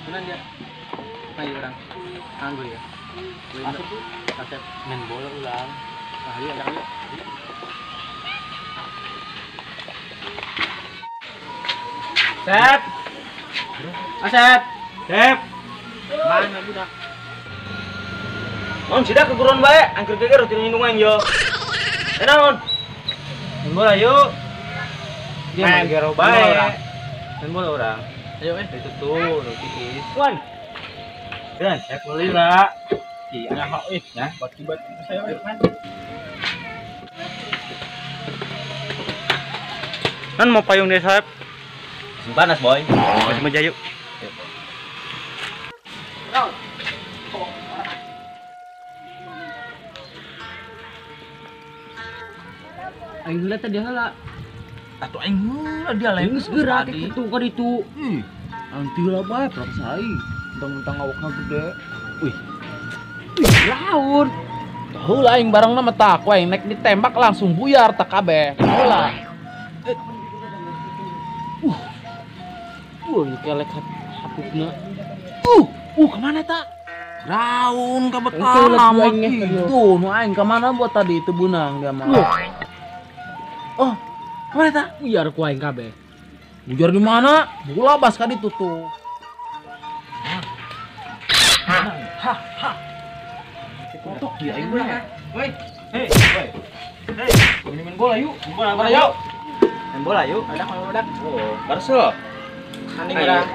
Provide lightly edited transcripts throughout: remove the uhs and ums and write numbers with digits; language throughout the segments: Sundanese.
Benar dia. Ayo orang. Anggur ya. Asep tuh. Asep main bola ulang. Ah, iya, iya. Sep. Asep. Sep. Mana budak? Mon sida keguruan bae, angker geger teu nindungan yo. Naon? Main bola yuk. Main gero bae. Main bola orang. Ayo itu tuh, tipis. Wan. Dan, saya beli lah. Iya, nyaho ih, ya, batu-batu saya man. Kan mau payung deh, Sep. Musim panas, boy. Masih meja yuk. Aing heula tadi heula. Atuh aing heula dia lain geus geura kitu ka ditu. Ih, aing teu heula bae perasa aing. Mentang-mentang awakna gede. Wih. Wih, laun. Heula aing barengna mah tak ku aing nek ditembak langsung buyar tak kabeh. Heula. Kelek hapukna. Kemana ta? Raun ka betah itu, nu aing ka mana buat tadi itu bunang dia mah. Oh, kemana ta? Buyar ku aing kabeh. Buyar di mana? Bola bas ka ditu tuh. Ha ha. Kotok dia aing mah. Woi. Hei, woi. Hei, main bola yuk. Main bola yuk. Main bola yuk. Adak, adak. Oh, Barca. Tanding urang.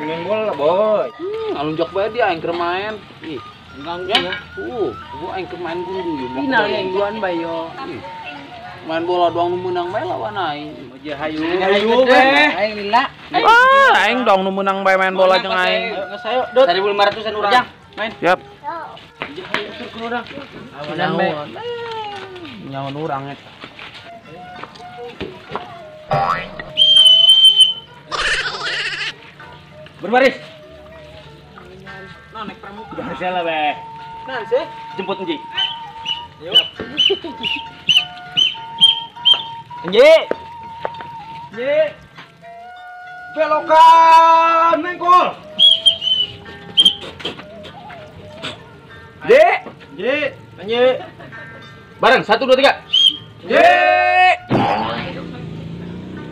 Main bola, boy. Alunjak bae dia aing keur main. Ih, ganggu ya. Gua aing keur main gundu ieu. Final yang duaan bae yo. Main bola doang nu meunang bae lawan aing. Moja hayu. Hayu beh. Aing lila. Ah, aing dong nu meunang bae main bola jeung aing. Geus ayo, Dut. 1500-an urang. Main. Siap. Moja hayu utur ku urang. Awanan bae. Nyawan urang eta. Berbaris. Nah, naik pramuka. Baris lah, beh. Nah, sih. Jemput Enji. Yuk. Enji. Enji. Belokan mengkol. Enji. Enji. Enji. Bareng 1 2 3. Enji.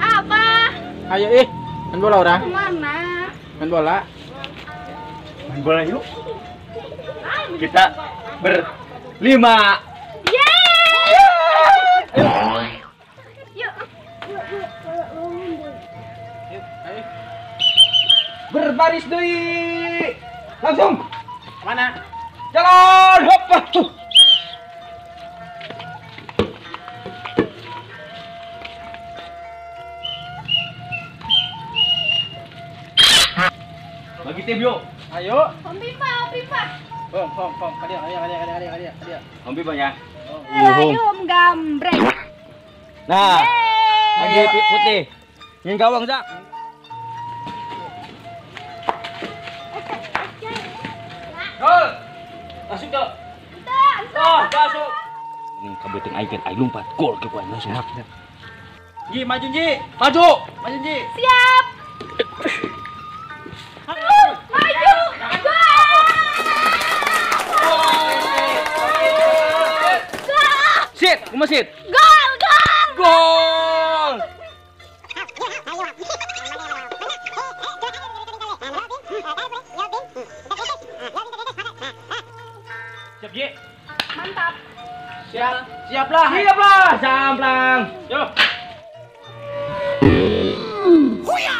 Apa? Ayo ih, main bola orang. Mana? Main bola. Main bola yuk. Kita berlima. Yeay! Ayo. Yuk. Yuk, ayo. Berbaris deui. Langsung. Mana? Jalan, hop. Tuh. Bagi tim yuk. Ayo. Om Pipa, Om Pipa. Om, om, om. Kadia, kadia, kadia, kadia, kadia, kadia. Om Pipa ya. Ayo Om gambreng. Nah. Lagi putih. Ingin gawang, Zak. Gol. Masuk tuh. Oh, masuk. Ini kabutin aing kan aing lompat gol ke kuan langsung. Ji, maju Ji. Maju. Maju Ji. Siap. Maju. Sit, kumaha sit? Gol, gol. Gol. Siap, Ji. Mantap. Siap. Siaplah. Siaplah, samplang. Yo. Huya.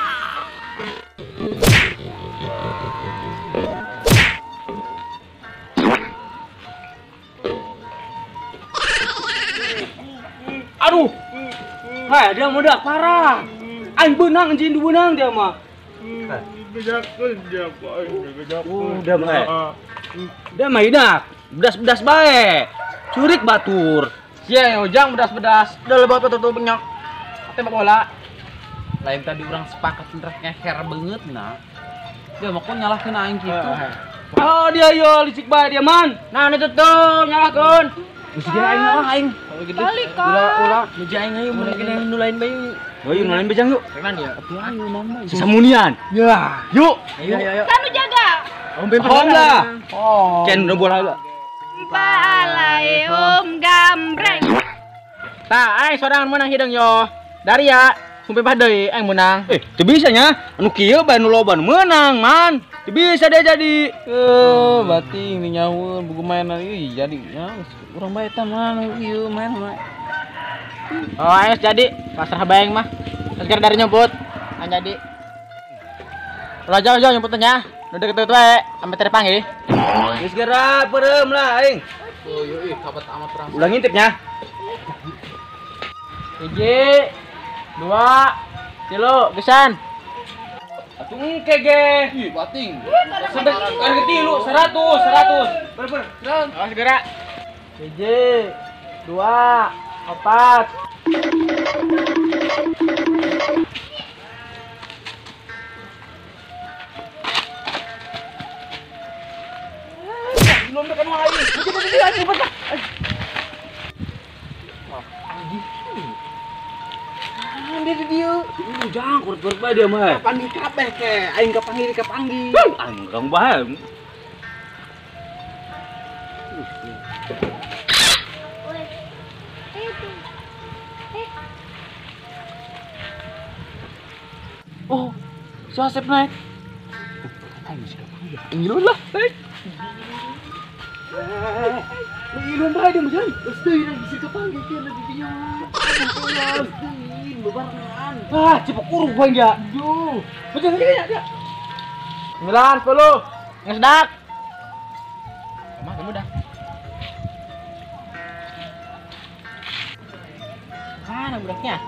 Aduh. Hai, dia muda parah. Aing beunang anjing du beunang dia mah. Udah mah. Dia mah hidak. Bedas-bedas bae. Curik batur. Sia ujang bedas-bedas. Udah lebat betul benyok. Tembak bola. Lain tadi orang sepakat rek ngeher banget nah. Dia mah kok nyalahkeun aing kitu. Oh dia yo licik bae dia man. Nah, itu tuh nyalahkeun. Geus geura aing lah aing. Balik ka. Ulah meja aing ayo mun nu lain bae. Ayo nu lain bae jang yuk. Renan ya. Atuh ayo nang bae. Sasamunian. Ya. Yuk. Ayo ayo. Kan jaga. Om lah. Oh. Ken udah bola lah. Balai om gambreng. Tah, aing sorangan menang hideung yo. Dari ya, kumpul deui aing menang. Teu bisa nya. Anu kieu bae nu loba nu meunang, man. Teu bisa dia jadi. Berarti ini nyawa buku main ieu jadi ya urang bae eta mah ieu main mah. Oh, aing jadi pasrah bae aing mah. Segar dari nyebut, aing jadi. Ulah jauh-jauh nyebutnya. Nu deket-deket wae, sampe terpanggil. Geus geura peureum lah aing. Oh, yo ih kabat amat terang. Ulah ngintipnya. 1, 2, 3, gesan. Atuh engke ge. Ih, bating. Sampai kan ketilu 100, 100. Ber. Awas segera. 1, 2, 4. Belum dekat mah aing. Aja cepet. Dia di dieu. Ujang kurut-kurut bae dia mah. Kapanggih kabeh ke, aing kapanggih kapanggih. Aing kang bae. Oh, si Asep naik. Aing sih kapanggih. Ngilu lah, naik. Ngilu bae dia mah. Geus deui si kapanggih ke di dieu. Bebarengan. Wah, cepet kurung gua enggak. Duh. Betul ya, ya. 9, 10. Geus dak. Mah kamu dah. Mana budaknya?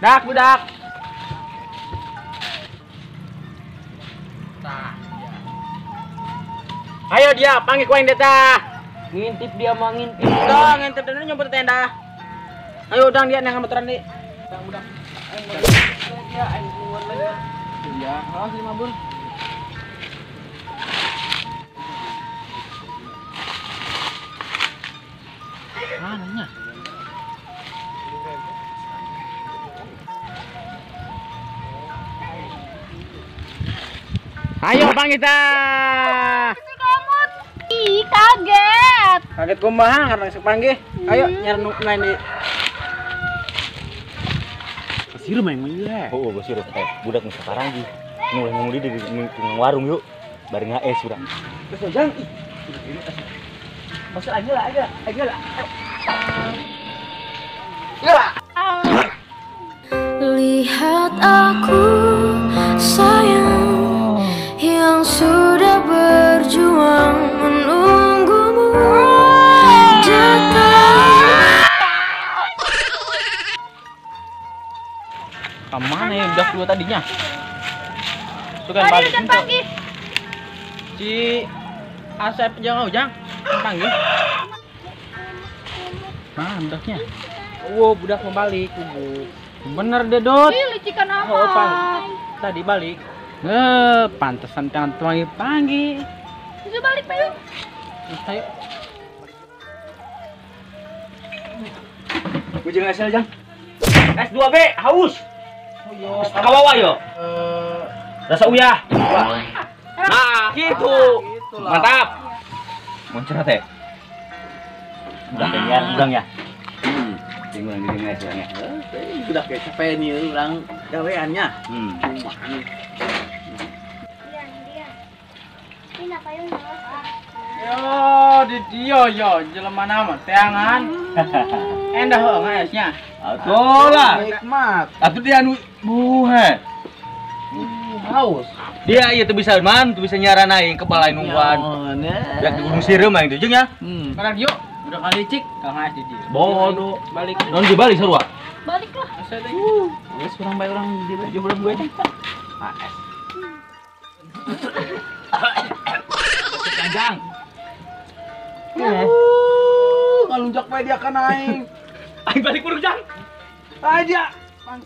Dak, budak. Tah, ya. Ayo dia, panggil ku aing tah. Ngintip dia mah ngintip. Dong, ngintip dan nyumput tenda. Ayo udang dia nang motoran di. Udang udang. Aing dia aing keluar lagi. Iya, awas lima bun. Mananya? Ayo bang kita. Ih, kaget. Kaget kumaha karena sepanggih. Ayo nyari nu lain di. Siru main main. Oh, bos siru. Budak nu saparang gi. Nu ngomong di warung yuk. Bareng ngaes urang. Terus ojang ih. Masuk aja lah, aja, aja lah. Ya. Lihat aku sayang yang sudah berjuang menunggumu datang. Kemana ya udah dua tadinya? Tuh kan balik. Si Asep jangan ujang panggil. Mana budaknya? Oh, budak mau balik. Bener deh, Dot. Ih, licikan amat. Oh, tadi balik. Pantesan tangan panggil panggil. Bisa balik, Pak. Ayo. Ujung asal, Jang. S2B haus. Kawawa yo. Rasa uyah. Nah, gitu. Mantap. Moncer teh. Udah ya, udang ya. Tinggal di sini aja ya. Udah kayak capek nih urang gaweannya. Yo, di dia yo, jelema nama teangan. Endah heuh ngaesnya. Atuh lah. Nikmat. Atuh dia anu buhe. Haus. Dia ieu teu bisa man, teu bisa nyaran aing kebal aing nungguan. Ya di Gunung Sireum aing teh jeung ya. Sekarang yuk, udah kali cik, kalau ngaes di dia. Bodoh. Balik. Non di Bali sarua. Balik lah. Geus urang bae urang di baju belum gue teh. AS. Kanjang. Ngalunjak bae dia kan aing. Aing balik burung jang. Aja. Bang.